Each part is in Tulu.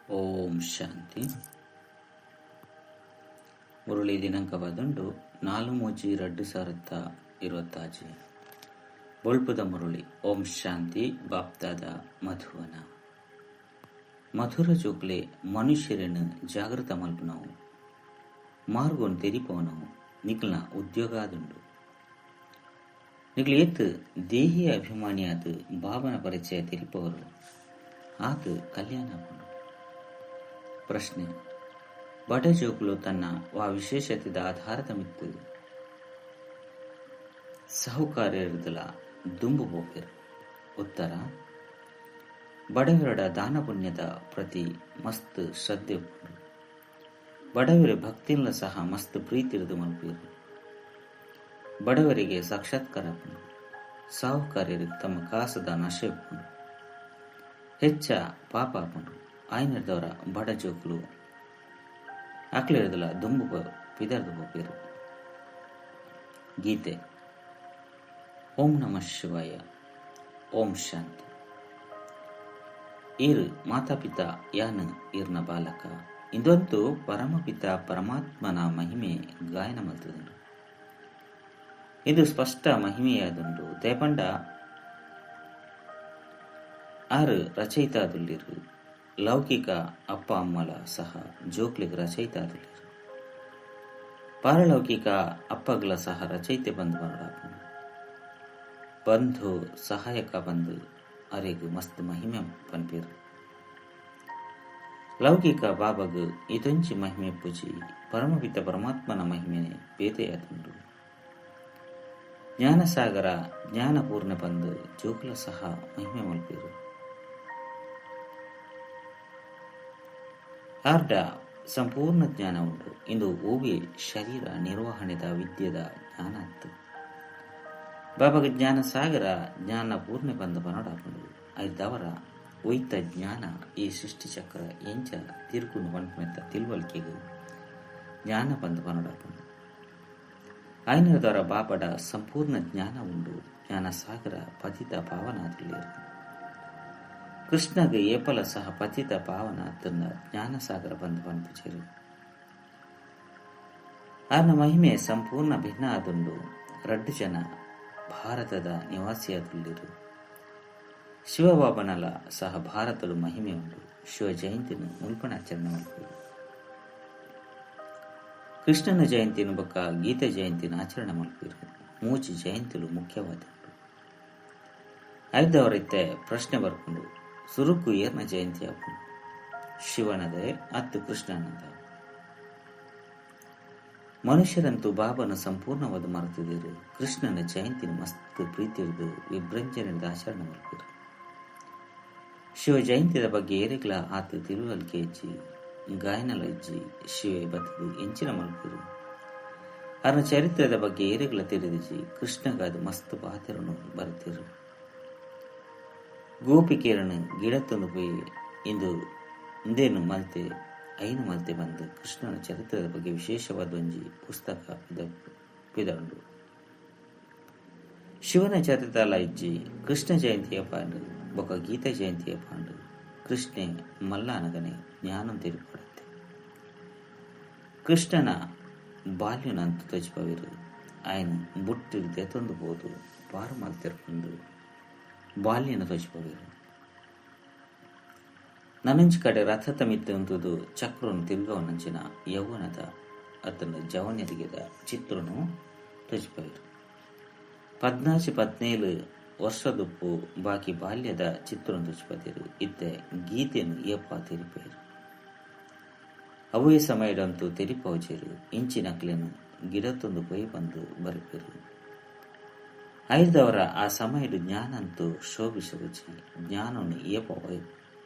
ಓಂ ಶಾಂತಿ. ಮುರಳಿ ದಿನಾಂಕ ಪದೊಂಡು 4-3-2026. ಬೊಳ್ಪುದ ಮುರಳಿ. ಓಂ ಶಾಂತಿ. ಬಾಪ್ದಾದ ಮಧುವನ. ಮಧುರ ಜೋಕ್ಲೆ ಮನುಷ್ಯರನ್ನು ಜಾಗೃತ ಮಲ್ಪುನವು ಮಾರ್ಗೊನ್ ತೆರಿಪವನವು ನಿಕ್ಲ್ನ ಉದ್ಯೋಗ ಆದುಂಡು. ನಿಕ್ಲ್ ಏತ್ ದೇಹಿಯ ಅಭಿಮಾನಿಯಾದ ಬಾಬನ ಪರಿಚಯ ತೆರಿಪವರು ಆತ ಕಲ್ಯಾಣ ಆಪುಂಡು. ಪ್ರಶ್ನೆ: ಬಡ ಜೋಕುಲು ತನ್ನ ವಾ ವಿಶೇಷತೆದ ಆಧಾರದ ಮಿತ್ತ್ ಸಾಹುಕಾರೆರ್ದಲ ದುಂಬು ಪೋಪೆರ್? ಉತ್ತರ: ಬಡವರೆಡ ದಾನ ಪುಣ್ಯದ ಪ್ರತಿ ಮಸ್ತ್ ಶ್ರದ್ಧೆ ಉಪ್ಪುಂಡು. ಬಡವೆರ್ ಭಕ್ತಿನ್ಲ ಸಹ ಮಸ್ತ್ ಪ್ರೀತಿರ್ದ್ ಮಲ್ಪುವೆರ್. ಬಡವರಿಗೆ ಸಾಕ್ಷಾತ್ಕಾರ ಆಪುಂಡು. ಸಾಹುಕಾರೆರ್ ತಮ್ಮ ಕಾಸುದ ನಶೆ ಉಪ್ಪುಂಡು. ಹೆಚ್ಚ ಪಾಪ ಆಪುಂಡು. ಆಯ್ನೆರ್ದವರ ಬಡ ಜೋಕುಲು ಅಕ್ಲೆರ್ದಲ ದುಂಬು ಪಿದರ್ದ್ ಪೋಪೆರ್. ಗೀತೆ. ಓಂ ನಮಃ ಶಿವಾಯ. ಓಂ ಶಾಂತಿ. ಈರ್ ಮಾತಾಪಿತ ಯಾನ್ ಈರ್ನ ಬಾಲಕ. ಇಂದೊಂತು ಪರಮಪಿತ ಪರಮಾತ್ಮನ ಮಹಿಮೆ ಗಾಯನ ಮಲ್ತುದುಂಡು. ಇಂದು ಸ್ಪಷ್ಟ ಮಹಿಮೆಯಾದುಂಡು. ದೇಪಂಡ ಆರ್ ರಚಯಿತಾದುಲ್ಲಿರು. ಲೌಕಿಕ ಅಪ್ಪ ಅಮ್ಮಲ ಸಹ ಜೋಕ್ಲೆಗ್ ರಚಯಿತಾದುಲ್ಲಿರು. ಪಾರಲೌಕಿಕ ಅಪ್ಪಗ್ಲ ಸಹ ರಚಯಿತೆ ಬಂದು ಬರಡಾಪುಂಡು. ಬಂಧು ಸಹಾಯಕ ಬಂದು ಅರೆಗ್ ಮಸ್ತ್ ಮಹಿಮೆ ಪನ್ಪೆರ್. ಲೌಕಿಕ ಬಾಬಗ್ ಇದೊಂಜಿ ಮಹಿಮೆ ಪೂಜಿ. ಪರಮಪಿತ ಪರಮಾತ್ಮನ ಮಹಿಮೆ ಬೇತೆಯಾದುಂಡು. ಜ್ಞಾನಸಾಗರ ಜ್ಞಾನಪೂರ್ಣ ಬಂದು ಜೋಕುಲ ಸಹ ಮಹಿಮೆ ಮಲ್ಪೆರು. ಆರ್ಡ ಸಂಪೂರ್ಣ ಜ್ಞಾನ ಉಂಡು. ಇಂದು ಓವೆ ಶರೀರ ನಿರ್ವಹಣೆದ ವಿದ್ಯೆದ ಜ್ಞಾನ ಅತ್ತು. ಬಾಬಾಗ ಜ್ಞಾನಸಾಗರ ಜ್ಞಾನ ಪೂರ್ಣ ಬಂದ ಬನಡಾಪುಂಡು. ಐದವರ ಒಯ್ತ ಜ್ಞಾನ ಈ ಸೃಷ್ಟಿಚಕ್ರ ಎಂಚ ತಿರುಗುನು ಪನ್ಪುನೆತ್ತ ತಿಳುವಳಿಕೆಗ್ ಜ್ಞಾನ ಬಂದ ಬನಡಾಪುಂಡು. ಆಯ್ನದವರ ಬಾಬಡ ಸಂಪೂರ್ಣ ಜ್ಞಾನ ಉಂಡು. ಜ್ಞಾನಸಾಗರ ಪತಿತ ಪಾವನಾದುಲ್ಲೆರ್. ಕೃಷ್ಣಗ್ ಏಪಲ ಸಹ ಪತಿತ ಪಾವನ ಅತ್ತಂದ ಜ್ಞಾನಸಾಗರ ಬಂದ ಪನ್ಪುಜೆರ್. ಆರ್ನ ಮಹಿಮೆ ಸಂಪೂರ್ಣ ಭಿನ್ನ ಆದುಂಡು. ರಡ್ಡು ಜನ ಭಾರತದ ನಿವಾಸಿಯಾದುಲ್ಲೆರ್. ಶಿವಬಾಬನಲ ಸಹ ಭಾರತಡು ಮಹಿಮೆ ಉಂಡು. ಶಿವ ಜಯಂತಿನ ಮುಲ್ಪಣ ಆಚರಣೆ ಮಲ್ಪುವೆರ್. ಕೃಷ್ಣನ ಜಯಂತಿನ ಬೊಕ್ಕ ಗೀತಾ ಜಯಂತಿನ ಆಚರಣೆ ಮಲ್ಪುವೆರ್. ಮೂಜಿ ಜಯಂತಿಲು ಮುಖ್ಯವಾದುಂಡು. ಐದವರಿತ್ತೆ ಪ್ರಶ್ನೆ ಬರ್ಪುಂಡು, ಸುರುಕು ಏರ್ನ ಜಯಂತಿ ಆಪುಂಡು? ಶಿವನದೇ ಅತ್ತು ಕೃಷ್ಣನದ? ಮನುಷ್ಯರಂತೂ ಬಾಬನ ಸಂಪೂರ್ಣವಾದ ಮರೆತಿದ್ದೀರು. ಕೃಷ್ಣನ ಜಯಂತಿನ ಮಸ್ತ್ ಪ್ರೀತಿರ್ದು ವಿಭ್ರಂಜನೆದ ಆಚರಣೆ ಮಲ್ಪುವೆರ್. ಶಿವ ಜಯಂತಿದ ಬಗ್ಗೆ ಏರೆಗ್ಲ ಆತ ತಿಳುವಳಿಕೆ ಇಜ್ಜಿ, ಗಾಯನಲ ಇಜ್ಜಿ. ಶಿವೆ ಬತ್ತದು ಎಂಚಿನ ಮಲ್ಪುವೆರ್. ಆರ್ನ ಚರಿತ್ರೆದ ಬಗ್ಗೆ ಏರೆಗ್ಲ ತಿಳಿದಿಜ್ಜಿ. ಕೃಷ್ಣಗಾದ ಮಸ್ತ್ ಪಾತೆರನು ಬರೆತಿರು. ಗೋಪಿಕೆಯರನ್ನು ಗಿಡತ್ತೊಂದು ಪೋಯಿ ಇಂದು ಇಂದೇನು ಮಲ್ತೆ ಐನು ಮಲ್ತೆ ಬಂದು ಕೃಷ್ಣನ ಚರಿತ್ರೆದ ಬಗ್ಗೆ ವಿಶೇಷವಾದ ಒಂಜಿ ಪುಸ್ತಕ ಪಿದರುಂಡು. ಶಿವನ ಚರಿತ್ರೆಲ ಇಜ್ಜಿ. ಕೃಷ್ಣ ಜಯಂತಿಯ ಪಾಂಡು ಬೊಕ್ಕ ಗೀತಾ ಜಯಂತಿಯ ಪಾಂಡು. ಕೃಷ್ಣೆ ಮಲ್ಲ ಅನಗನೆ ಜ್ಞಾನ ತೆರಿಪಡುತ್ತೆ. ಕೃಷ್ಣನ ಬಾಲ್ಯನಂತು ತೋಜಿಪವಿರು. ಆಯ್ನ ಬುಟ್ಟಿರ್ ದೆತೊಂದು ಬೋದು ಪಾರು ಮಲ್ತಿರ್ಪಂದು ಬಾಲ್ಯನ ತೋಜಿಪವಿರು. ನನಂಚಿ ಕಡೆ ರಥದ ಮಿತ್ತ ಉಂತುದು ಚಕ್ರನು ತಿರುಗವನಂಚಿನ ಯೌವನದ ಅತನ ಜವನೆರಿಗೆದ ಚಿತ್ರನು ತೋಜಿಪವಿರು. 14-17 ವರ್ಷದುಪ್ಪು ಬಾಕಿ ಬಾಲ್ಯದ ಚಿತ್ರನು ತೋಜಿಪದಿರು. ಇತ್ತೆ ಗೀತೆಯನ್ನು ಏಪ ತೆರಿಪೇರು. ಅವೇ ಸಮಯದಂತೂ ತೆರಿಪೌಜೇರು. ಇಂಚಿನಕ್ಲೆನು ಗಿಡತ್ತೊಂದು ಪೊಯ್ ಬಂದು ಬರಿಪೇರು. ಐದವರ ಆ ಸಮಯದ ಜ್ಞಾನಂತೂ ಶೋಭಿಸುವುಜಿ. ಜ್ಞಾನವನ್ನು ಏಪ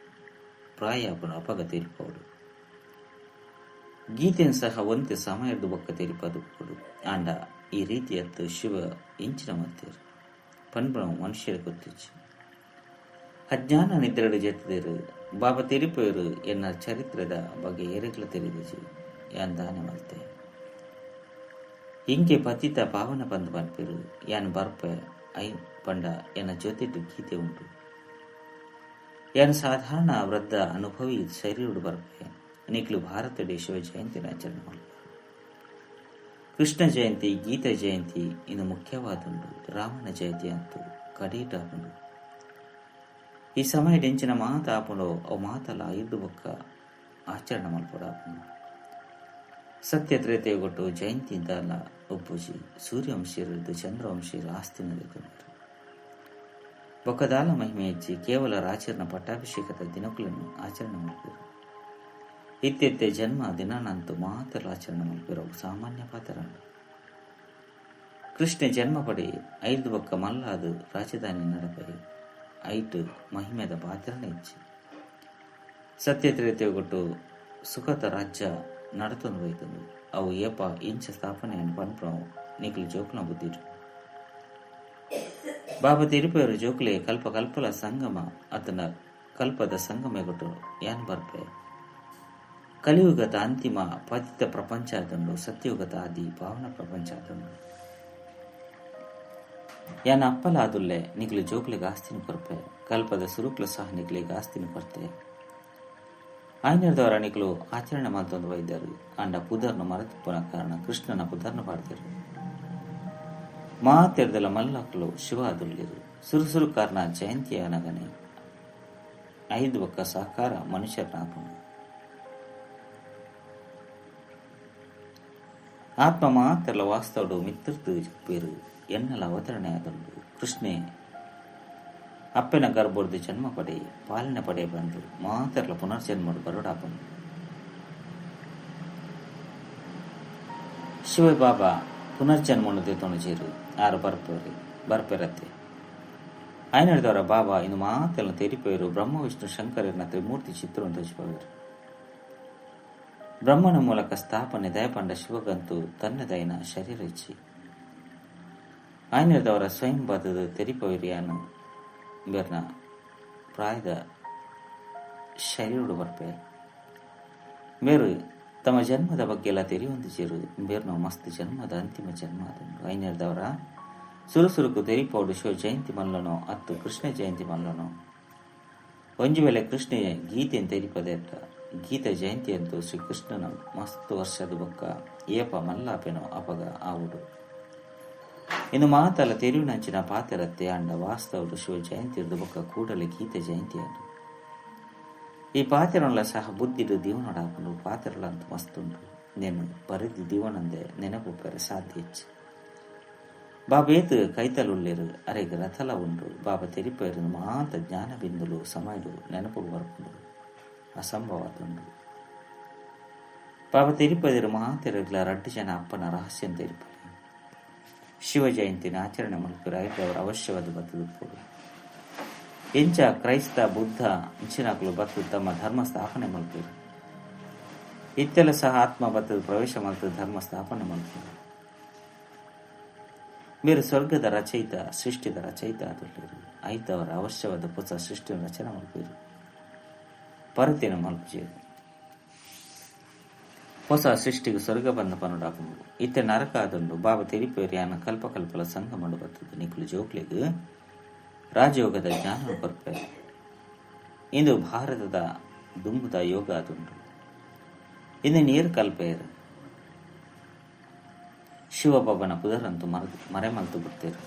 ಪ್ರಾಯಪನು ಅಪಗ ತೆರಿಪೌಡು. ಗೀತೆಯನ್ನು ಸಹ ಒಂತೆ ಸಮಯದ ಬೊಕ್ಕ ತೆರಿಪದು. ಆಂಡ ಈ ರೀತಿಯತ್ತು ಶಿವ ಇಂಚಿನ ಮಲ್ತೇರು ಪನ್ಪುನವು ಮನುಷ್ಯರ ಗೊತ್ತಿಜ್ಜಿ. ಅಜ್ಞಾನ ನಿದ್ರೆಡು ಜೆತ್ತದಿರು. ಬಾಬಾ ತೆರಿಪೇರು ಎನ್ನ ಚರಿತ್ರೆದ ಬಗ್ಗೆ ಏರೆಗ್ಲ ತೆರಿದಿಜಿ. ಯಾನ್ ದಾನೆ ಮಲ್ತೆ ಇಂಕೆ ಪತಿತ ಪಾವನ ಬಂದು ಪನ್ಪೇರು. ಯಾನ್ ಬರ್ಪೆ I ಪಂಡ ಎನ್ನ ಜೊತೆಟು ಗೀತೆ ಉಂಟು. ಯಾನ್ ಸಾಧಾರಣ ವೃದ್ಧ ಅನುಭವಿ ಶರೀರಡು ಬರ್ಪೆ. ನಿಕ್ಲು ಭಾರತಡೆ ಶಿವ ಜಯಂತಿನ ಆಚರಣೆ ಮಲ್ಪುವೆರ್. ಕೃಷ್ಣ ಜಯಂತಿ, ಗೀತಾ ಜಯಂತಿ ಇಂದು ಮುಖ್ಯವಾದುಂಡು. ರಾಮನ ಜಯಂತಿ ಅಂತೂ ಕಡೀಟ್ ಆಪುಂಡು. ಈ ಸಮಯಡ್ ಎಂಚಿನ ಮಾತ ಆಪುಂಡೋ ಅವು ಮಾತಲ ಐದು ಬೊಕ್ಕ ಆಚರಣೆ ಮಲ್ಪೊಡಾಪುಂಡು. ಸತ್ಯ ತ್ರೇತೆಗೊಟ್ಟು ಜಯಂತಿ ದಾಲ ಉಪ್ಪುಜಿ. ಸೂರ್ಯವಂಶೀಯರದು ಚಂದ್ರವಂಶೀಯರು ಆಸ್ತಿನ ದೆತೊನುವೆರ್. ಬೊಕ್ಕ ದಾಲ ಮಹಿಮೆ ಇಜ್ಜಿ. ಕೇವಲ ರಾಜೆರ್ನ ಪಟ್ಟಾಭಿಷೇಕದ ದಿನಕುಲೆನ್ ಆಚರಣೆ ಮಲ್ಪುವೆರ್. ಇತ್ತೆತ್ತೆ ಜನ್ಮ ದಿನನಂತು ಮಾತೆರ್ಲ ಆಚರಣೆ ಮಲ್ಪುವೆರ್. ಅವು ಸಾಮಾನ್ಯ ಪಾತೆರಾಂಡ್. ಕೃಷ್ಣೆ ಜನ್ಮ ಪಡೆ ಐದು ಬೊಕ್ಕ ಮಲ್ಲಾದ್ ರಾಜಧಾನಿ ನಡಪೆ. ಐಟ್ ಮಹಿಮೆದ ಪಾತೆರನೆ ಇಜ್ಜಿ. ಸತ್ಯ ತ್ರೇತೆಗೊಟ್ಟು ಸುಖತ ರಾಜ್ಯ ನಡತೊಂದು ಬೈದುಂಡು. ಅವು ಏಪ ಇಂಚ ಸ್ಥಾಪನೆ ಆಂಡ್ ಪನ್ಪುನವು ನಿಕ್ಲು ಜೋಕುಲ್ನ ಬುದ್ಧಿಡ್. ಬಾಬಾ ತೆರಿಪೆರ್ ಜೋಕುಲೆ ಕಲ್ಪ ಕಲ್ಪಲ ಸಂಗಮ ಅತ್ತಂಡ ಕಲ್ಪದ ಸಂಗಮ ಎಗೊಟ್ಟು ಯಾನ್ ಬರ್ಪೆ. ಕಲಿಯುಗದ ಅಂತಿಮ ಪತಿತ ಪ್ರಪಂಚ ಆತುಂಡು. ಸತ್ಯಯುಗದ ಆದಿ ಪಾವನ ಪ್ರಪಂಚ ಆತುಂಡು. ಯಾನ್ ಅಪ್ಪಲ ಆದುಲ್ಲೆ. ನಿಕ್ಲು ಜೋಕುಲೆಗ್ ಆಸ್ತಿನ್ ಕೊರ್ಪೆ. ಕಲ್ಪದ ಸುರುಕ್ಲ ಸಹ ನಿಕ್ಲೆಗ್ ಆಸ್ತಿನ್ ಕೊರ್ತೆ. ಆಯ್ನೆರ್ದವರ ನಿಕ್ಲು ಆಚರಣೆ ಮಲ್ತೊಂದು ಬೈದೆರ್. ಆಂಡ ಪುದರ್ನ್ ಮರತುಪ್ಪುನ ಕಾರಣ ಕೃಷ್ಣನ ಪುದರ್ನ್ ಪಾಡ್ದೆರ್. ಮಾತೆರ್ದಲ ಮಲ್ಲಕ್ಲು ಶಿವ ಆದುಲ್ಲೆರ್. ಸುರು ಸುರುಕಾರ್ನ ಜಯಂತಿ ಆನಗನೆ ಐದು ಬೊಕ್ಕ ಸಾಕಾರ ಮನುಷ್ಯರ್ನ ಆಪುಂಡು. ಆತ್ಮ ಮಾತೆರ್ಲ ವಾಸ್ತವಡು ಮಿತ್ತರ್ದ್ ಜಪ್ಪುವೆರ್. ಎನ್ನಲ ಅವತರಣೆ ಆದುಂಡು. ಕೃಷ್ಣೆ ಅಪ್ಪೆನ ಗರ್ಭೊಡ್ದು ಜನ್ಮ ಪಡೆ ಪಾಲನೆ ಪಡೆ ಪಂದ್ ಮಾತೆರ್ಲ ಪುನರ್ಜನ್ಮಡ್ ಬರೊಡಾಪುಂಡು. ಶಿವ ಬಾಬಾ ಪುನರ್ಜನ್ಮೊನು ದೆತೊನುಜೆರ್. ಆರ್ ಬರ್ಪೆರತ್ತೆ. ಆಯ್ನೆಡ್ದವರ ಬಾಬಾ ಇಂದು ಮಾತೆಲ್ನ ತೆರಿಪೆರ್. ಬ್ರಹ್ಮ ವಿಷ್ಣು ಶಂಕರೆರ್ನ ತ್ರಿಮೂರ್ತಿ ಚಿತ್ರೊನು ತೋಜಿಪಾವೆರ್. ಬ್ರಹ್ಮನ ಮೂಲಕ ಸ್ಥಾಪನೆ ದಯಪಂಡ ಶಿವಗಂತು ತನ್ನದೈನ ಶರೀರ ಇಜ್ಜಿ. ಆಯ್ನೆಡ್ದವರ ಸ್ವಯಂ ಬತ್ತುದು ತೆರಿಪವೆರ್. ಯಾನ್ ಬೆರ್ನ ಪ್ರಾಯದ ಶರೀರಡು ಬರ್ಪೆ. ಮೇರು ತಮ್ಮ ಜನ್ಮದ ಬಗ್ಗೆಲ ತೆರಿಯೊಂದಿಜೆರ್. ಬೇರ್ನ ಮಸ್ತ್ ಜನ್ಮದ ಅಂತಿಮ ಜನ್ಮ ಆದುಂಡು. ಐನೆರ್ದವರ ಸುರು ಸುರುಕು ತೆರಿಪೋಡು ಶಿವ ಜಯಂತಿ ಮಲ್ಲನೋ ಅತ್ತು ಕೃಷ್ಣ ಜಯಂತಿ ಮಲ್ಲನೋ. ಒಂಜಿ ವೇಳೆ ಕೃಷ್ಣ ಗೀತೆನ್ ತೆರಿಪದೆಟ್ಟ ಗೀತ ಜಯಂತಿ ಅಂತೂ ಶ್ರೀ ಕೃಷ್ಣನ ಮಸ್ತ್ ವರ್ಷದ ಬೊಕ್ಕ ಏಪ ಮಲ್ಲಾಪೆನೋ ಅಪಗ ಆವುಡು. ಇನ್ನು ಮಾತಲ ತೆರಿಯುನಂಚಿನ ಪಾತೆರತ್ತೆ. ಆಂಡ ವಾಸ್ತವಡು ಶಿವ ಜಯಂತಿರ್ದು ಬೊಕ್ಕ ಕೂಡಲೇ ಗೀತ ಜಯಂತಿ ಆಂಡ್. ಈ ಪಾತೆರೊನ್ಲ ಸಹ ಬುದ್ಧಿಡ್ ದೀವನೊಡಾಪುಂಡು. ಪಾತೆರಲಂತು ಮಸ್ತುಂಡು. ನೆನ್ ಬರೆದ್ ದೀವನಂದೆ ನೆನಪುಪ್ಪೆರೆ ಸಾಧ್ಯ ಇಜ್ಜಿ. ಬಾಬಾ ಏತ್ ಕೈತಲುಲ್ಲೆರ್. ಅರೆಗ್ ರಥಲ ಉಂಡು. ಬಾಬಾ ತೆರಿಪೆರ್ ಮಾತ ಜ್ಞಾನ ಬಿಂದುಲು ಸಮಯಡು ನೆನಪುಗು ಬರ್ಪುಂಡು. ಅಸಂಭವ ಆತುಂಡು. ಬಾಬಾ ತೆರಿಪದೆರ್ ಮಾತೆರೆಗ್ಲ ರಡ್ಡ್ ಜನ ಅಪ್ಪನ ರಹಸ್ಯನ್ ತೆರಿಪುಲೆ. ಶಿವ ಜಯಂತಿನ ಆಚರಣೆ ಮಲ್ಪುವೆರ್. ಐಟ್ ಅವಶ್ಯವಾದ್ ಬತ್ತುದುಪ್ಪೊಡು. ಇಂಚ ಕ್ರೈಸ್ತ ಬುದ್ಧ ಇಂಚಿನಕುಲು ಬತ್ತುದು ತಮ್ಮ ಧರ್ಮ ಸ್ಥಾಪನೆ ಮಲ್ಪುವೆರ್. ಇತ್ತೆಲ ಸಹ ಆತ್ಮ ಬತ್ತುದು ಪ್ರವೇಶ ಮಲ್ತುದು ಧರ್ಮ ಸ್ಥಾಪನೆ ಮಲ್ಪುಂಡು. ಮೇರು ಸ್ವರ್ಗದ ರಚಯಿತ ಸೃಷ್ಟಿದ ರಚಯಿತ ಆದುಲ್ಲೆರ್. ಐತವರ ಅವಶ್ಯವಾದ ಪೊಸ ಸೃಷ್ಟಿನ್ ರಚನೆ ಮಲ್ಪುವೆರ್. ಪರತೆನ್ ಮಲ್ಪುಜೆರ್. ಪೊಸ ಸೃಷ್ಟಿಗ್ ಸ್ವರ್ಗ ಪಂದ್ ಪನೊಡಾಪುಂಡು. ಇತ್ತೆ ನರಕ ಆದುಂಡು. ಬಾಬಾ ತೆರಿಪೆರ್ ಯಾನ್ ಕಲ್ಪ ಕಲ್ಪಲ ಸಂಗಮಡ್ ಬತ್ತುದು ನಿಕುಲು ಜೋಕ್ಲೆಗ್ ರಾಜಯೋಗದ ಜ್ಞಾನನ್ ಕೊರ್ಪೆ. ಇಂದು ಭಾರತದ ದುಂಬುದ ಯೋಗ ಆದುಂಡು. ಇಂದೆನ್ ಏರ್ ಕಲ್ಪೆಯೆರ್? ಶಿವಬಾಬನ ಪುದರಂತು ಮರೆ ಮಲ್ತ್ ಬುಡ್ತೆರ್.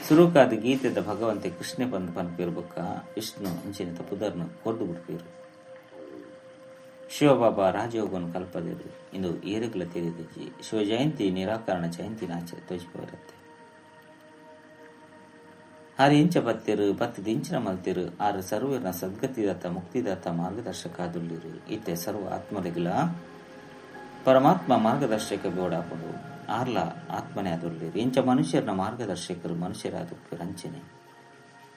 ಸುರುಕಾದ್ ಗೀತೆದ ಭಗವಂತೆ ಕೃಷ್ಣೆ ಪಂದ್ ಪನ್ಪೆರ್ ಬೊಕ್ಕ ವಿಷ್ಣು ಇಂಚಿನೆತ ಪುದರ್ನ್ ಕೊರ್ದು ಬುಡ್ಪೆರ್. ಶಿವಬಾಬಾ ರಾಜಯೋಗನ್ ಕಲ್ಪದೆರ್. ಇಂದು ಏರೆಗ್ಲ ತೆರಿದಿಜ್ಜಿ. ಶಿವ ಜಯಂತಿ ನಿರಾಕರಣ ಜಯಂತಿನ ತೋಜಿಪವೆರತ್ತೆ. ಆರ್ ಎಂಚ ಬತ್ತೆರ್ ಬತ್ತುದು ಇಂಚಿನ ಮಲ್ತೆರ್. ಆರ್ ಸರ್ವೆರ್ನ ಸದ್ಗತಿದಾತ ಮುಕ್ತಿದಾತ ಮಾರ್ಗದರ್ಶಕ ಆದುಲ್ಲೆರ್. ಇತ್ತೆ ಸರ್ವ ಆತ್ಮಲೆಗ್ಲ ಪರಮಾತ್ಮ ಮಾರ್ಗದರ್ಶಕ ಬೋಡಾಪುಂಡು. ಆರ್ಲ ಆತ್ಮನೇ ಆದುಲ್ಲೆರ್. ಇಂಚ ಮನುಷ್ಯರ್ನ ಮಾರ್ಗದರ್ಶಕರು ಮನುಷ್ಯರಾದುಪ್ಪೆರ್. ಅಂಚನೆ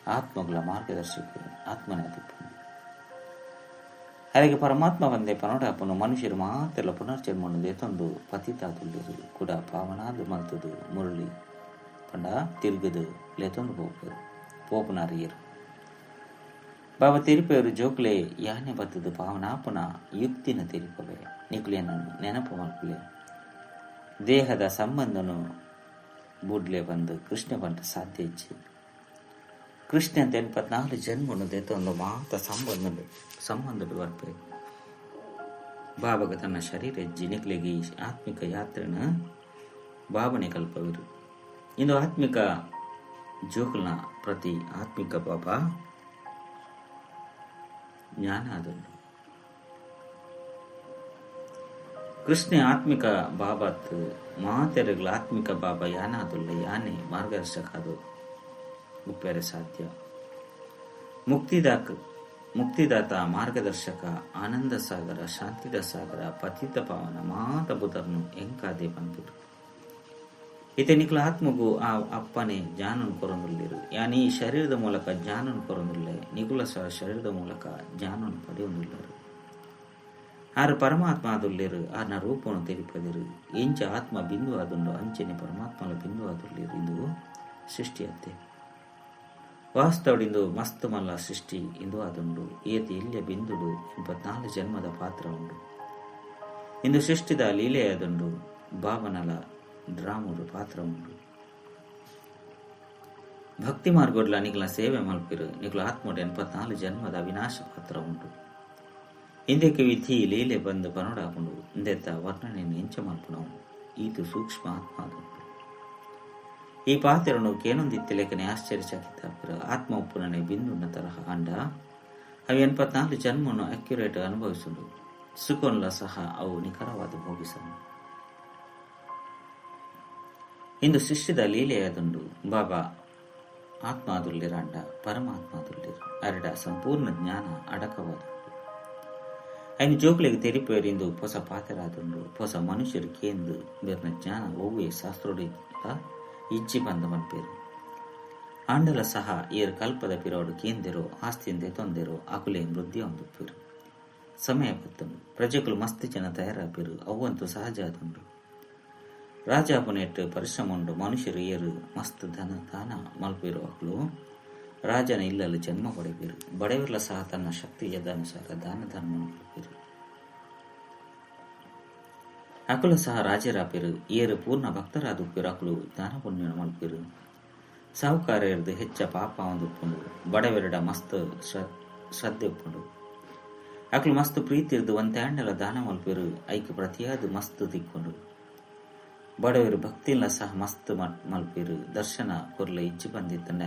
ಆತ್ಮಗಳ ಮಾರ್ಗದರ್ಶಕರು ಆತ್ಮನೇ ಆದುಪ್ಪುಂಡು. ಅರೆಗ್ ಪರಮಾತ್ಮ ಪಂದೆ ಪನೊಡಾಪುಂಡು. ಮನುಷ್ಯರು ಮಾತೆರ್ಲ ಪುನರ್ಜನ್ಮೊನು ದೆತೊಂದು ಪತಿತಾದುಲ್ಲೆರ್. ಕುಡ ಪಾವನಾದ್ ಮಲ್ತುದು ಮುರಳಿ ಪಂಡ ತಿರ್ಗುದು ಲೆತೊಂದು ಪೋಪೆರ್. ಪೋಪುನಾರ್ ಏರ್? ಬಾಬಾ ತೆರಿಪೆರ್ ಜೋಕ್ಲೆ ಯಾನೆ ಬತ್ತುದು ಪಾವನಾಪುನ ಯುಕ್ತಿನ ತೆರಿಪವೆ. ನಿಕುಲೆನ ನೆನಪು ಮಲ್ಪುಲೆ. ದೇಹದ ಸಂಬಂಧನು ಬುಡ್ಲೆ ಪಂದ್ ಕೃಷ್ಣ ಪಂಡ ಸಾಧ್ಯ ಇಜ್ಜಿ. ಕೃಷ್ಣ 84 ಜನ್ಮನು ದೆತ್ತೊಂದು ಮಾತ ಸಂಬಂಧಡು ಬರ್ಪೆ. ಬಾಬಗ ತನ್ನ ಶರೀರ ಜಿನಿಕ್ಲೆಗೆ ಆತ್ಮಿಕ ಯಾತ್ರೆನ ಬಾಬನೆ ಕಲ್ಪವಿರು. ಇಂದು ಆತ್ಮಿಕ ಜೋಕುಲ್ನ ಪ್ರತಿ ಆತ್ಮಿಕ ಬಾಬಾ ಜ್ಞಾನ ಆದುಂಡು. ಕೃಷ್ಣ ಆತ್ಮಿಕ ಬಾಬಾತ್ ಮಾತೆರಗಳ ಆತ್ಮಿಕ ಬಾಬಾ ಯಾನಾದುಲ್ಲ ಯಾನೇ ಮಾರ್ಗದರ್ಶಕ ಅದು ಉಪ್ಪೇರೆ ಸಾಧ್ಯ. ಮುಕ್ತಿದಾತ ಮಾರ್ಗದರ್ಶಕ ಆನಂದ ಸಾಗರ ಶಾಂತಿದ ಸಾಗರ ಪತಿತ ಪಾವನ ಮಾತ ಬುಧರ್ನು ಎಂಕಾದೆ ಪನ್ಪಿರು. ಇತೆ ನಿಕ್ಲ ಆತ್ಮಗು ಆ ಅಪ್ಪನೆ ಜ್ಞಾನನು ಕೊರೊಂದುಲ್ಲೆರ್. ಯಾನಿ ಶರೀರದ ಮೂಲಕ ಜ್ಞಾನನು ಕೊರೊಂದುಲ್ಲೆ, ನಿಕುಲ ಸಹ ಶರೀರದ ಮೂಲಕ ಜ್ಞಾನನು ಪಡೆಯೊಂದುಲ್ಲೆರ್. ಆರು ಪರಮಾತ್ಮ ಆದುಲ್ಲೆರ್, ಆರ್ನ ರೂಪನು ತೆರಿಪದಿರು. ಎಂಚ ಆತ್ಮ ಬಿಂದು ಆದುಂಡು ಅಂಚನೆ ಪರಮಾತ್ಮನ ಬಿಂದು ಆದುಲ್ಲೆರ್. ಇಂದು ಸೃಷ್ಟಿಯತ್ತೆ ವಾಸ್ತವಡಿಂದು ಮಸ್ತ್ ಮಲ್ಲ ಸೃಷ್ಟಿ ಇಂದು ಆದುಂಡು. ಏತಿ ಇಲ್ಯ ಬಿಂದುಡು 84 ಜನ್ಮದ ಪಾತ್ರ ಉಂಡು. ಇಂದು ಸೃಷ್ಟಿದ ಲೀಲೆಯಾದುಂಡು. ಬಾಬನಲ ಡ್ರಾಮುಡು ಪಾತ್ರ ಉಂಡು. ಭಕ್ತಿ ಮಾರ್ಗೊಡ್ಲ ನಿಕಲ ಸೇವೆ ಮಲ್ಪಿರು. ನಿಕಲ ಆತ್ಮಡು 84 ಜನ್ಮದ ಅವಿನಾಶ ಪಾತ್ರ ಉಂಡು. ಇಂದಕ್ಕೆ ವಿಧಿ ಲೀಲೆ ಬಂದು ಪನೋಡಾಪುಂಡು. ಇಂದೆತ್ತ ವರ್ಣನೆಯನ್ನು ಎಂಚ ಮಲ್ಪುನವು ಈತು ಸೂಕ್ಷ್ಮ ಆತ್ಮ ಆದುಂಡು. ಈ ಪಾತ್ರನು ಕೇನೊಂದಿತ್ತಿಲೆಕನೆ ಆಶ್ಚರ್ಯಚಕಿತ. ಆತ್ಮ ಉಪ್ಪುನನೆ ಬಿಂದುನ ತರಹ ಅಂಡ ಅವು 84 ಜನ್ಮವನ್ನು ಅಕ್ಯುರೇಟ್ ಅನುಭವಿಸುಂಡು. ಸುಖನ್ಲ ಸಹ ಅವು ನಿಖರವಾದ ಭೋಗಿಸನು. ಇಂದು ಸೃಷ್ಟಿದ ಲೀಲೆಯಾದುಂಡು. ಬಾಬಾ ಆತ್ಮಾದುಲ್ಲಿರಂಡ ಪರಮಾತ್ಮಾದುಲ್ಲಿರು. ಅರಡ ಸಂಪೂರ್ಣ ಜ್ಞಾನ ಅಡಕವಾದುಂಡು. ಐನು ಜೋಕ್ಲೆಗ್ ತೆರಿಪೇರು ಇಂದು ಹೊಸ ಪಾತ್ರರಾದುಂಡು. ಹೊಸ ಮನುಷ್ಯರು ಕೇಂದು ಬೇರ್ನ ಜ್ಞಾನ ಒವ್ವೇ ಶಾಸ್ತ್ರೋಡಿ ಇಜ್ಜಿ ಬಂದ ಮನ್ಪೇರು. ಆಂಡಲ ಸಹ ಏರ್ ಕಲ್ಪದ ಪಿರೋಡು ಕೇಂದಿರೋ ಆಸ್ತಿಯಿಂದ ತೊಂದಿರೋ ಅಕುಲೆ ಮೃದ್ಯ ಹೊಂದುಪ್ಪೇರು. ಸಮಯ ಬತ್ತುಂಡು. ಪ್ರಜೆಗಳು ಮಸ್ತ್ ಜನ ತಯಾರಾಪಿರು. ಅವಂತೂ ಸಹಜ ಆದುಂಡು. ರಾಜಾಪುನೆಟ್ಟು ಪರಿಶ್ರಮ ಉಂಡು. ಮನುಷ್ಯರು ಏರು ಮಸ್ತ್ ಧನ ದಾನ ಮಲ್ಪಿರು ಅಕುಲು ರಾಜನ ಇಲ್ಲಲ್ಲಿ ಜನ್ಮ ಪಡೆಪಿರು. ಬಡವಿರ್ಲ ಸಹ ತನ್ನ ಶಕ್ತಿ ಯದಾನುಸಾರ ದಾನ ಧರ್ಮ ಮಲ್ಪಿರು. ಅಕುಲು ಸಹ ರಾಜರಾಪಿರು. ಏರು ಪೂರ್ಣ ಭಕ್ತರಾದುಪ್ಪಿರು. ಅಕುಲು ದಾನ ಪುಣ್ಯ ಮಲ್ಪಿರು. ಸಾಹುಕಾರರ್ದು ಹೆಚ್ಚ ಪಾಪ ಒಂದುಪ್ಪುಂಡು. ಬಡವೆರಡ ಮಸ್ತ್ ಶ್ರದ್ಧೆ ಉಪ್ಪುಂಡು. ಅಕುಲು ಮಸ್ತ್ ಪ್ರೀತಿರ್ದು ಒಂತೆ ದಾನ ಮಲ್ಪಿರು. ಐಕ್ ಪ್ರತಿಯಾದ ಮಸ್ತ್ ತಿಕ್ಕೊಂಡು. ಬಡವರು ಭಕ್ತಿಲ್ಲ ಸಹ ಮಸ್ತ್ ಮಲ್ಪಿರು. ದರ್ಶನ ಕೊರ್ಲ ಇಜ್ಜಿ ಬಂದಿತ್ತಂಡ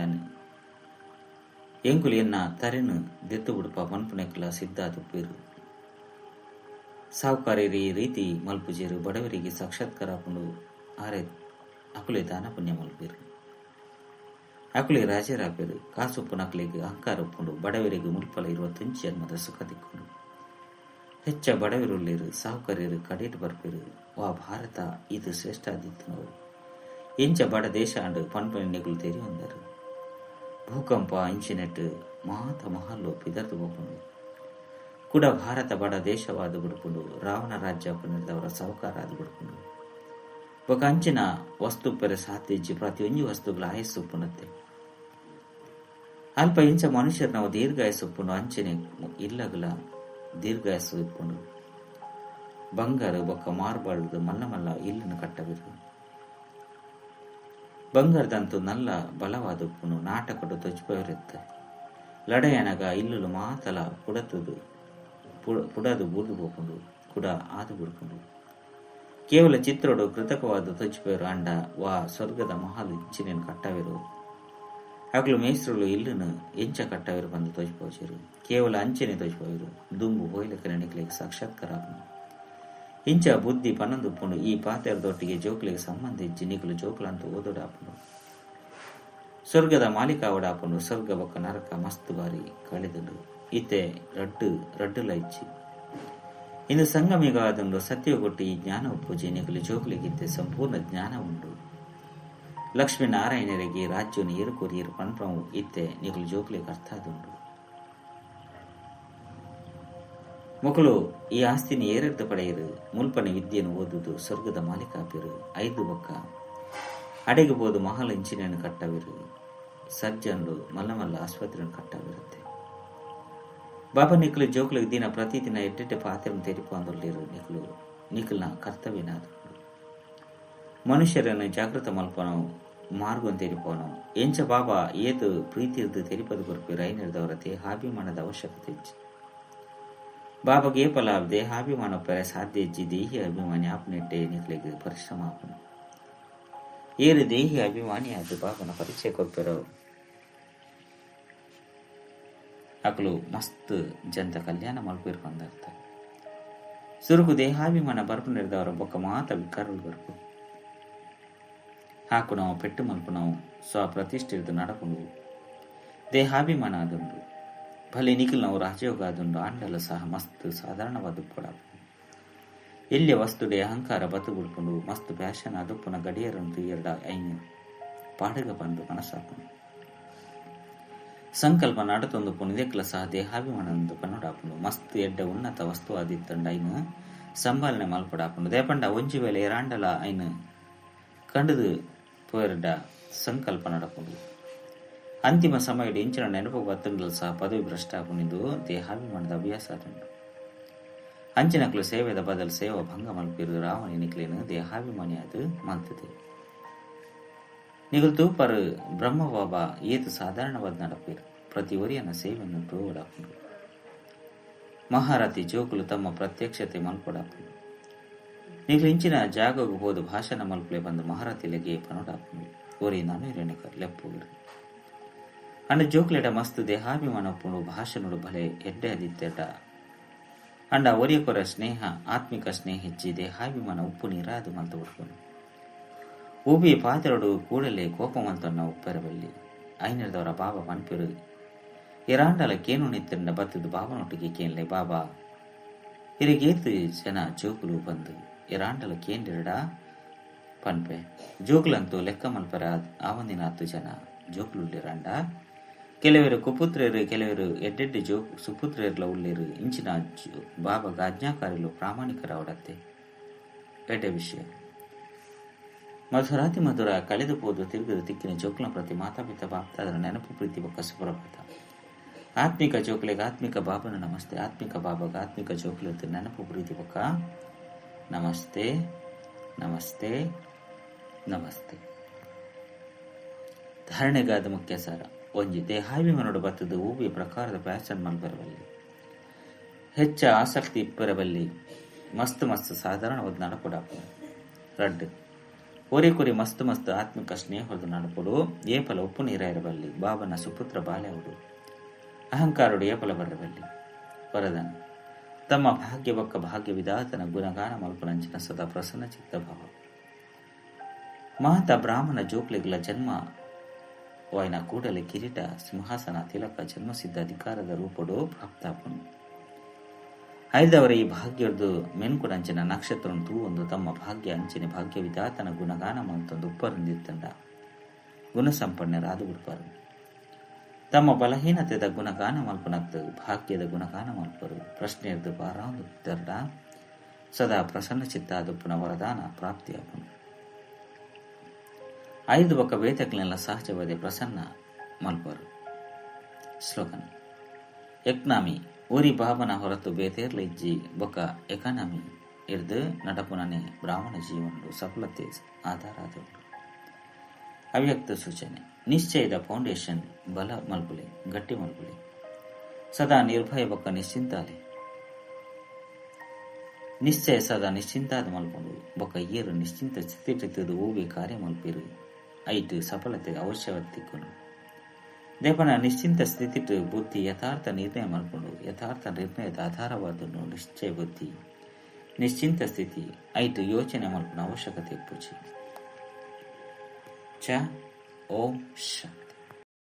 ಎಂಕುಲು ಎನ್ನ ತರೆನು ದೆತ್ತು ಬುಡುಪ ಪನ್ಪುನೆಕ್ಲ ಸಿದ್ಧಾದುಪ್ಪಿರು. ಸಾಹುಕಾರರು ಈ ರೀತಿ ಮಲ್ಪುಜೇರು. ಬಡವರಿಗೆ ಸಾಕ್ಷಾತ್ಕಾರ ಆಪುಂಡು. ಆರೆ ಅಕುಲೆ ದಾನ ಪುಣ್ಯ ಮಲ್ಪಿರು. ಅಕುಲೆ ರಾಜರಾಪೇರು. ಕಾಸುಪ್ಪು ನಕಲಿಗೆ ಅಹಂಕಾರ ಉಪ್ಪುಂಡು. ಬಡವರಿಗೆ ಮುಲ್ಪಲ 25 ಜನ್ಮದ ಸುಖ ತಿಕ್ಕೊಂಡು. ಹೆಚ್ಚ ಬಡವರುಳ್ಳೇರು. ಸಾಹುಕಾರರು ಕಡೇಟ್ ಬರ್ಪೇರು. ವಾ ಭಾರತ ಇದು ಶ್ರೇಷ್ಠ ಆದಿತ್ತು. ಎಂಚ ಬಡ ದೇಶ ಅಂಡು ಪನ್ಪನೆಗಳು ತೇರಿ వంದರು. ಭೂಕಂಪ ಇಂಚಿನೆಟ್ ಮಾತ ಮಹಲ್ಲು ಪಿದರ್ದು ಹೋಗುಂಡು. ಕೂಡ ಭಾರತ ಬಡ ದೇಶವಾದ ಬಿಡ್ಪುಂಡು. ರಾವಣ ರಾಜ್ಯ ಪುನರ್ದವರ ಸಾಹುಕಾರ ಆದ ಬಿಡ್ಪುಂಡು. ಬೊಕ ಅಂಚಿನ ವಸ್ತು ಪೆರೆ ಸಾತಿಜ್ಜಿ ಪ್ರತಿಯೊಂಜಿ ವಸ್ತುಗಳ ಆಯಸ್ಸು ಪುನತ್ತೆ. ಅಲ್ಪ ಇಂಚ ಮನುಷ್ಯರು ನಾವು ದೀರ್ಘಾಯಸ್ಸು ಉಪ್ಪುಂಡು. ಅಂಚನೆ ಇಲ್ಲಗಲ ದೀರ್ಘಾಯಸ್ಸು ಇಪ್ಪುಂಡು. ಬಂಗಾರ ಬೊಕ್ಕ ಮಾರ್ಬಾಳ್ದು ಮಲ್ಲ ಮಲ್ಲ ಇಲ್ಲನ್ನು ಕಟ್ಟವಿರು. ಬಂಗಾರದಂತೂ ನಲ್ಲ ಬಲವಾದ ಉಪ್ಪುನು. ನಾಟಕಡು ತೊಜ್ಪವಿರುತ್ತೆ. ಲಡೆಯನಗ ಇಲ್ಲುಲು ಮಾತಲ ಪುಡತುದು ಪುಡದು ಬೂದು ಹೋಗುಂಡು. ಕುಡ ಆದು ಬಿಡ್ಕೊಂಡು. ಕೇವಲ ಚಿತ್ರೋಡು ಕೃತಕವಾದ ತೊಜ್ಪೇರು. ಅಂಡ ವಾ ಸ್ವರ್ಗದ ಮಹಲ್ ಇಂಚಿನೇನು ಕಟ್ಟವಿರು. ಅಗಲು ಮೇಸ್ತ್ರುಲು ಇಲ್ಲುನು ಎಂಚ ಕಟ್ಟವಿರು ಬಂದು ತೋಜ್ಪೋಚಿರು. ಕೇವಲ ಅಂಚನೆ ತೋಜ್ಪೋಯಿರು. ದುಂಬು ಹೋಯ್ಲಕ ನೆನಕಲಿಗೆ ಸಾಕ್ಷಾತ್ಕಾರ ಆಪುಂಡು. ಇಂಚ ಬುದ್ಧಿ ಪನ್ನೊಂದುಪ್ಪುಂಡು. ಈ ಪಾತೆರದೊಟ್ಟಿಗೆ ಜೋಕ್ಲಿಗೆ ಸಂಬಂಧಿಸಿ ನಿಕಲು ಜೋಕ್ಲಂತ ಓದೋಡಾಪುಂಡು. ಸ್ವರ್ಗದ ಮಾಲೀಕಾವಡಾಪುಂಡು. ಸ್ವರ್ಗ ಬೊಕ್ಕ ನರಕ ಮಸ್ತ್ ಬಾರಿ ಕಳೆದುಂಡು. ಇತ್ತೆ ರಡ್ಡು ರಡ್ಡುಲ ಇಚ್ಚಿ ಇಂದು ಸಂಗಮಿಗಾದುಂಡು. ಸತ್ಯಗೊಟ್ಟಿ ಈ ಜ್ಞಾನ ಉಪ್ಪುಜಿ. ನಿಕಲು ಜೋಕ್ಲಿಗಿತ್ತೆ ಸಂಪೂರ್ಣ ಜ್ಞಾನ ಉಂಡು. ಲಕ್ಷ್ಮೀನಾರಾಯಣರಿಗೆ ರಾಜ್ಯನು ಏರು ಕೊರಿಯರು ಪನ್ಪವು ಇತ್ತೆ ನಿಕಲು ಜೋಕ್ಲಿಗೆ ಅರ್ಥ ಆದುಂಡು. ಮೊಕಲು ಈ ಆಸ್ತಿನ ಏರೆರ್ದು ಪಡೆಯರು. ಮುಲ್ಪನೆ ವಿದ್ಯೆಯನ್ನು ಓದುದು ಸ್ವರ್ಗದ ಮಾಲೀಕಾಪಿರು. 5 ಬೊಕ್ಕ ಅಡೆಗಬಹುದು ಮಹಲ್ ಇಂಚಿನೆಯನ್ನು ಕಟ್ಟವಿರು. ಸರ್ಜನ್ರು ಮಲ್ಲ ಮಲ್ಲ ಆಸ್ಪತ್ರೆಯನ್ನು ಕಟ್ಟವಿರುತ್ತೆ. ಬಾಬಾ ನಿಕಲು ಜೋಕ್ಲಿಗೆ ದಿನ ಪ್ರತಿದಿನ ಎಟ್ಟೆಟ್ಟೆ ಪಾತ್ರೆಯನ್ನು ತೆರಿಪೊಂದುಲ್ಲೆರ್. ನಿಕಲು ನಿಕಲ್ನ ಕರ್ತವ್ಯನಾದ ಮನುಷ್ಯರನ್ನು ಜಾಗೃತ ಮಲ್ಪನವು ಮಾರ್ಗನ್ ತೆರಿಪೋನು ಎಂಚ ಬಾಬಾ ಏತು ಪ್ರೀತಿರ್ದು ತೆರಿಪದು ಕೊರ್ಪಿ ರೈನಿರ್ದವರ ದೇಹಾಭಿಮಾನದ ಅವಶ್ಯಕತೆ ಇಜ್ಜಿ. ಬಾಬಾಗೆ ಏಪಲ ದೇಹಾಭಿಮಾನ ಪೆರೆ ಸಾಧ್ಯ ಇಜ್ಜಿ. ದೇಹಿ ಅಭಿಮಾನಿ ಆಪನೆಟ್ಟೆ ನಿಕ್ಲೆಗ್ ಪರಿಶ್ರಮ ಆಪುನು. ಏರು ದೇಹಿ ಅಭಿಮಾನಿ ಆದ್ ಬಾಬನ ಪರಿಚಯ ಕೊರ್ಪೆರೋ ಅಕುಲು ಮಸ್ತ್ ಜನತ ಕಲ್ಯಾಣ ಮಲ್ಪೆರ್ ಪಂದರ್ಥ. ಸುರುಕು ದೇಹಾಭಿಮಾನ ಬರ್ಪುನೆರ್ದವರ ಬೊಕ್ಕ ಮಾತ ವಿಕಾರಲು ಬರ್ಪು. ಹಾಕುನವು ಪೆಟ್ಟು ಮಲ್ಪುನವು ಸ್ವಪ್ರತಿಷ್ಠಿರ್ದು ನಡಪುಂಡು ದೇಹಾಭಿಮಾನ ಆದುಂಡು. ಭಲೆ ನಿಖಿಲ್ನವು ರಾಜಯೋಗ ಆದುಂಡು. ಆಂಡಲ ಸಹ ಮಸ್ತ್ ಸಾಧಾರಣವಾದ ಪೊಡಾಪು. ಎಲ್ಲಿಯ ವಸ್ತುಡೆ ಅಹಂಕಾರ ಬತ್ತು ಬುಡ್ಪುಂಡು. ಮಸ್ತ್ ಪ್ಯಾಶನ್ ಅದುಪ್ಪುನ ಗಡಿಯರಂತು ಎರಡ ಐನು ಪಾಡಗ ಬಂದು ಮನಸ್ಸಾಪುಂಡು. ಸಂಕಲ್ಪ ನಡತೊಂದು ಪುನಿದೆಕ್ಲ ಸಹ ದೇಹಾಭಿಮಾನಂದು ಕನ್ನಡಾಪುಂಡು. ಮಸ್ತ್ ಎಡ್ಡೆ ಉನ್ನತ ವಸ್ತು ಆದಿತ್ತಂಡ ಐನು ಸಂಭಾಲನೆ ಮಲ್ಪಡಾಪುಂಡು. ದೇಪಂಡ ಒಂಜಿ ವೇಳೆ ಎರಾಂಡಲ ಐನು ಕಂಡುದು ಪೋಯರ್ಡ ಸಂಕಲ್ಪ ನಡಪುಂಡು. ಅಂತಿಮ ಸಮಯಡ್ ಇಂಚಿನ ನೆನಪು ಬತ್ತಂಡಲ ಸಹ ಪದವಿ ಭ್ರಷ್ಟ ಆಪುಂಡಿಂದು ದೇಹಾಭಿಮಾನದ ಅಭ್ಯಾಸ ಆದುಂಡು. ಅಂಚಿನಕ್ಲು ಸೇವೆದ ಬದಲು ಸೇವಾ ಭಂಗ ಮಲ್ಪಿರು ರಾವಣಿ ನಿಕ್ಲೇನು ದೇಹಾಭಿಮಾನಿ ಅದು ಮಲ್ತದೆ. ನಿಗುಲು ತೂಪರು ಬ್ರಹ್ಮ ಬಾಬಾ ಏತು ಸಾಧಾರಣವಾದ ನಡಪೇರು. ಪ್ರತಿ ಒರಿಯನ ಸೇವೆಯನ್ನು ತೋಡಾಪುಂಡು. ಮಹಾರಥಿ ಜೋಕುಲು ತಮ್ಮ ಪ್ರತ್ಯಕ್ಷತೆ ಮಲ್ಪಡಾಪುಂಡು. ನಿಗುಲು ಇಂಚಿನ ಜಾಗಗು ಹೋದು ಭಾಷಣ ಮಲ್ಪಲೆ ಬಂದು ಮಹಾರಥಿಲೆಗೆ ಪನೋಡಾಪುಂಡು. ಒರಿ ನಾನು ಲೆಪ್ಪುಗಿರು ಅಂಡ ಜೋಕ್ಲೆಡ ಮಸ್ತ್ ದೇಹಾಭಿಮಾನ ಉಪ್ಪುಂಡು. ಭಾಷಣಡು ಭಲೆ ಎಡ್ಡೆ ಅದಿತ್ತೆಟ ಅಂಡ ಒರಿಯ ಕೊರ ಸ್ನೇಹ ಆತ್ಮಿಕ ಸ್ನೇಹ ಹೆಚ್ಚಿ ದೇಹಾಭಿಮಾನ ಉಪ್ಪು ನೀರಾದು ಮಲ್ತ ಉಡ್ಕೊಂಡು. ಉಬಿ ಪಾತೆರಡು ಕೂಡಲೇ ಕೋಪ ಮಲ್ತೊನ್ನ ಉಪ್ಪೆರಬಲ್ಲಿ ಐನರ್ದವರ ಬಾಬಾ ಪನ್ಪಿರು ಎರಾಂಡಲ ಕೇನು ನಿತ್ತಂಡ ಬತ್ತದು ಬಾಬನೊಟ್ಟಿಗೆ ಕೇನ್ಲೆ ಬಾಬಾ ಇರಿಗೇತು ಜನ ಜೋಕುಲು ಬಂದು ಎರಾಂಡಲ ಕೇಂದಿರಡ ಪನ್ಪೆ. ಜೋಕುಲಂತೂ ಲೆಕ್ಕ ಮಲ್ಪರ ಆವಂದಿನ 10 ಜನ ಜೋಕುಲುಳ್ಳಿರಂಡ. ಕೆಲವರು ಕುಪುತ್ರೆಯರು, ಕೆಲವರು ಎಡ್ಡೆಡ್ಡೆ ಜೋ ಸುಪುತ್ರೆಯರ್ಲ ಉಳ್ಳೇರು. ಇಂಚಿನ ಬಾಬಾಗ ಆಜ್ಞಾಕಾರಿಲು ಪ್ರಾಮಾಣಿಕರಾವಡತ್ತೆ. ಎಡ್ಡೆ ವಿಷಯ ಮಧುರಾತಿ ಮಧುರ ಕಳೆದು ಪೋದು ತಿರುಗದು ತಿಕ್ಕಿನ ಜೋಕ್ಲ ಪ್ರತಿ ಮಾತಾಪಿತ ಬಾಪ್ತಾದರ ನೆನಪು ಪ್ರೀತಿ ಬೊಕ್ಕ ಸುಪ್ರಭಾತ. ಆತ್ಮಿಕ ಜೋಕ್ಲೆಗ್ ಆತ್ಮಿಕ ಬಾಬನ ನಮಸ್ತೆ. ಆತ್ಮಿಕ ಬಾಬಾಗ ಆತ್ಮಿಕ ಜೋಕ್ಲೆರ್ದ್ ನೆನಪು ಪ್ರೀತಿ ಬೊಕ್ಕ ನಮಸ್ತೆ ನಮಸ್ತೆ ನಮಸ್ತೆ. ಧಾರಣೆಗಾದ ಮುಖ್ಯ ಸಾರ. ಒಂಜಿ ದೇಹಾಭಿಮಾನೋಡು ಬತ್ತದು ಊವಿ ಪ್ರಕಾರದ ಪ್ಯಾಶನ್ ಮಲ್ಪೆರಬಲ್ಲಿ. ಹೆಚ್ಚ ಆಸಕ್ತಿ ಇಪ್ಪೆರಬಲ್ಲಿ. ಮಸ್ತ್ ಮಸ್ತ್ ಸಾಧಾರಣವಾದ ನಡಪೊಡಾಪುಂಡು. ರಡ್ಡ್ ಒರಿ ಕೊರಿ ಮಸ್ತ್ ಮಸ್ತ್ ಆತ್ಮಿಕ ಸ್ನೇಹದ ನಡಪೊಡು. ಏಪಲ ಉಪ್ಪು ನೀರ ಇರಬಲ್ಲಿ. ಬಾಬನ ಸುಪುತ್ರ ಬಾಲ್ಯವುಡು ಅಹಂಕಾರುಡು ಏಪಲ ಬರಬಲ್ಲಿ. ವರದನ್ ತಮ್ಮ ಭಾಗ್ಯ ಬೊಕ್ಕ ಭಾಗ್ಯ ವಿಧಾತನ ಗುಣಗಾನ ಮಲ್ಪನಂಚಿನ ಸದಾ ಪ್ರಸನ್ನ ಚಿತ್ತ ಭಾವ. ಮಾತಾ ಬ್ರಾಹ್ಮಣ ಜೋಕ್ಲೆಗ್ಲ ಜನ್ಮ ವಾಯ್ನ ಕೂಡಲೇ ಕಿರೀಟ ಸಿಂಹಾಸನ ತಿಲಕ ಜನ್ಮಸಿದ್ಧ ಅಧಿಕಾರದ ರೂಪಡು ಪ್ರಾಪ್ತಾಪನು. ಐದವರ ಈ ಭಾಗ್ಯದ್ದು ಮೆನ್ಕುಡಂಚಿನ ನಕ್ಷತ್ರ ತೂವೊಂದು ತಮ್ಮ ಭಾಗ್ಯ ಅಂಚಿನ ಭಾಗ್ಯ ವಿಧಾತನ ಗುಣಗಾನ ಮಲ್ತೊಂದು ಉಪ್ಪರಂದಿತ್ತಂಡ ಗುಣಸಂಪನ್ನರಾದು ಬಿಡ್ಪಾರು. ತಮ್ಮ ಬಲಹೀನತೆದ ಗುಣಗಾನ ಮಲ್ಪನತ್ತು ಭಾಗ್ಯದ ಗುಣಗಾನ ಮಲ್ಪರು. ಪ್ರಶ್ನೆಯದ್ದು ಬಾರಾಂದು ಸದಾ ಪ್ರಸನ್ನ ಚಿತ್ತ ಅದುಪ್ಪುನ ವರದಾನ ಪ್ರಾಪ್ತಿಯಾಪನು. ಐದು ಬೊಕ್ಕ ಬೇತಕ್ಲೆಲ್ಲ ಸಹಜವಾದ ಪ್ರಸನ್ನ ಮಲ್ಪರು. ಸ್ಲೋಗನ್ ಎಕ್ನಾಮಿ ಊರಿ ಬಾಬನ ಹೊರತು ಬೇತೇರ್ಲ ಇಜ್ಜಿ ಬೊಕ್ಕ ಎಕಾನಮಿ ಇರ್ದು ನಡಪುನನೆ ಬ್ರಾಹ್ಮಣ ಜೀವನಡು ಸಫಲತೆ ಆಧಾರ ಆದವು. ಅವ್ಯಕ್ತ ಸೂಚನೆ ನಿಶ್ಚಯದ ಫೌಂಡೇಶನ್ ಬಲ ಮಲ್ಪುಲೆ ಗಟ್ಟಿ ಮಲ್ಪುಲೆ ಸದಾ ನಿರ್ಭಯ ಬೊಕ್ಕ ನಿಶ್ಚಿಂತಾಲೆ. ನಿಶ್ಚಯ ಸದಾ ನಿಶ್ಚಿಂತಾದ ಮಲ್ಪುಂಡು ಬೊಕ್ಕ ಏರು ನಿಶ್ಚಿಂತ ಸ್ಥಿತಿ ಓವಿ ಕಾರ್ಯ ಮಲ್ಪಿರು ಐಟ್ ಸಫಲತೆ ಅವಶ್ಯವಾದ. ದೇಪನ ನಿಶ್ಚಿಂತ ಸ್ಥಿತಿಟ್ಟು ಬುದ್ಧಿ ಯಥಾರ್ಥ ನಿರ್ಣಯ ಮಲ್ಪುಂಡು. ಯಥಾರ್ಥ ನಿರ್ಣಯದ ಆಧಾರವಾದನ್ನು ನಿಶ್ಚಯ ಬುದ್ಧಿ ನಿಶ್ಚಿಂತ ಸ್ಥಿತಿ ಐಟ್ ಯೋಚನೆ ಮಲ್ಪುನ ಅವಶ್ಯಕತೆ ಪೂಜೆ. ಚ ಓಂ ಶ.